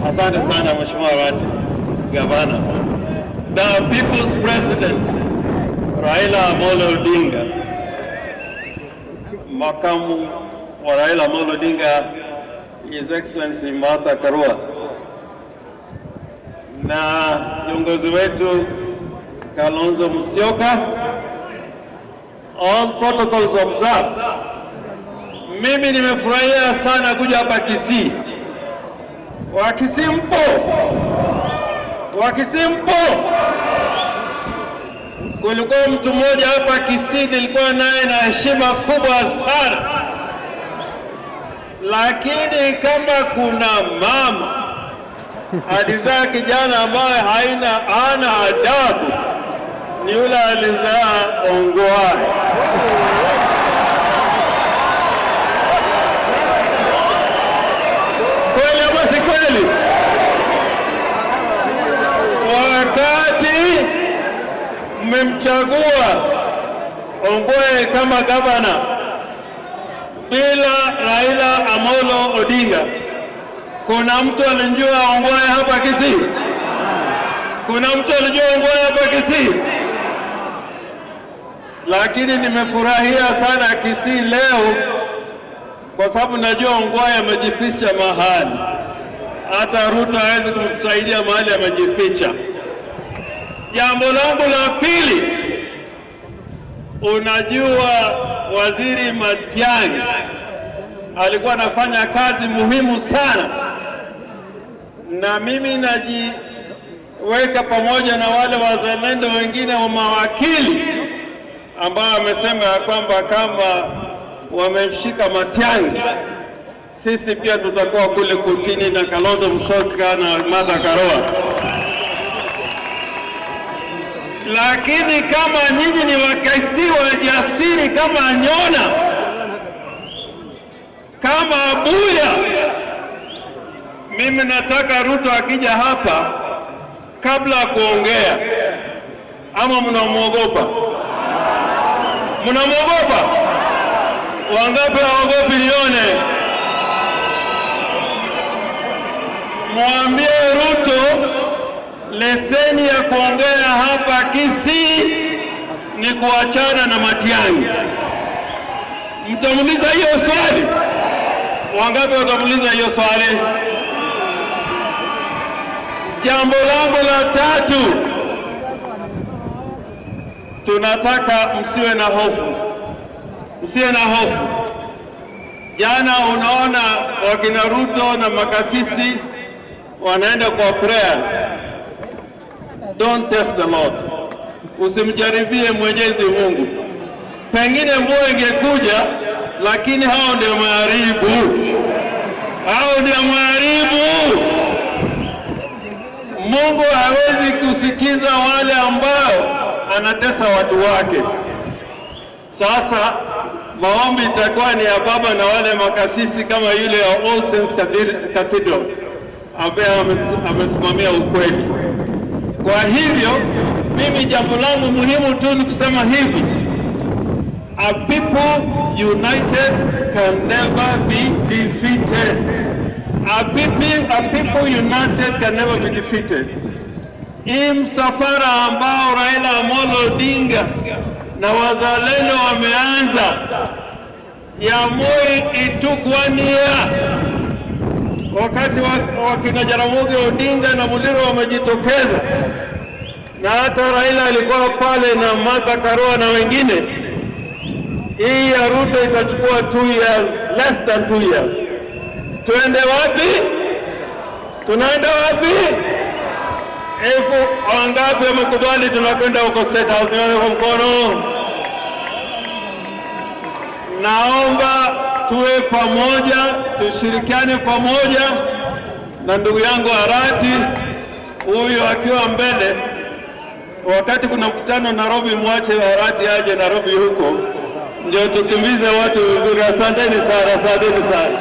Asante sana, Mheshimiwa Arati, Gavana. The People's President Raila Amolo Odinga, makamu wa Raila Amolo Odinga, His Excellency Martha Karua, na viongozi wetu Kalonzo Musyoka, all protocols observed. Mimi nimefurahia sana kuja hapa Kisii. Wakisii mpo? Wakisii mpo? Kulikuwa mtu mmoja hapa Kisii nilikuwa naye na heshima kubwa sana, lakini kama kuna mama alizaa kijana ambaye hana adabu, ni yule alizaa Ongwae. Kweli ama si kweli? Wakati mmemchagua Ongwae kama gavana bila Raila Amolo Odinga, kuna mtu alimjua Ongwae hapa Kisii? Kuna mtu alijua Ongwae hapa Kisii? Lakini nimefurahia sana Kisii leo kwa sababu najua Ongwae amejificha mahali, hata Ruto hawezi kumsaidia mahali amejificha. Jambo langu la pili, unajua Waziri Matiang'i alikuwa anafanya kazi muhimu sana, na mimi najiweka pamoja na wale wazalendo wengine wa mawakili ambao wamesema ya kwamba kama wamemshika Matiang'i, sisi pia tutakuwa kule kotini na Kalonzo Musyoka na Martha Karua. Lakini kama nyinyi ni Wakisii wajasiri kama Nyona, kama Abuya, mimi nataka Ruto akija hapa, kabla ya kuongea, ama mnamwogopa? Mnamwogopa? Wangapi hawaogopi? Nione. Mwambie Ruto leseni ya kuongea hapa Kisii ni kuachana na Matiang'i. Mtamuuliza hiyo swali? Wangapi watamuuliza hiyo swali? Jambo langu la tatu, tunataka msiwe na hofu, msiwe na hofu. Jana unaona wakina Ruto na makasisi wanaenda kwa prayers. Don't test the Lord, usimjaribie Mwenyezi Mungu. Pengine mvua ingekuja, lakini hao ndio maharibu, hao ndio maharibu. Mungu hawezi kusikiza wale ambao anatesa watu wake. Sasa maombi itakuwa ni ya baba na wale makasisi kama yule ya All Saints Cathedral ambaye amesimamia ukweli. Kwa hivyo mimi jambo langu muhimu tu ni kusema hivi, a people united can never be defeated. A people united can never be defeated. Hii msafara ambao Raila Amolo Odinga na wazalendo wameanza ya Moi, it took one year. Wakati wakina Jaramogi Odinga na Muliro wamejitokeza, na hata Raila alikuwa pale na Martha Karua na wengine. Hii ya Ruto itachukua 2 years, less than 2 years. Tuende wapi? Tunaenda wapi? Elfu wangapi wamekubali tunakwenda huko State House? Nione kwa mkono. Naomba tuwe pamoja, tushirikiane pamoja na ndugu yangu Arati huyu akiwa mbele. Wakati kuna mkutano Nairobi, mwache Arati aje Nairobi huko, ndio tukimbize watu vizuri. Asanteni sana, asanteni sana.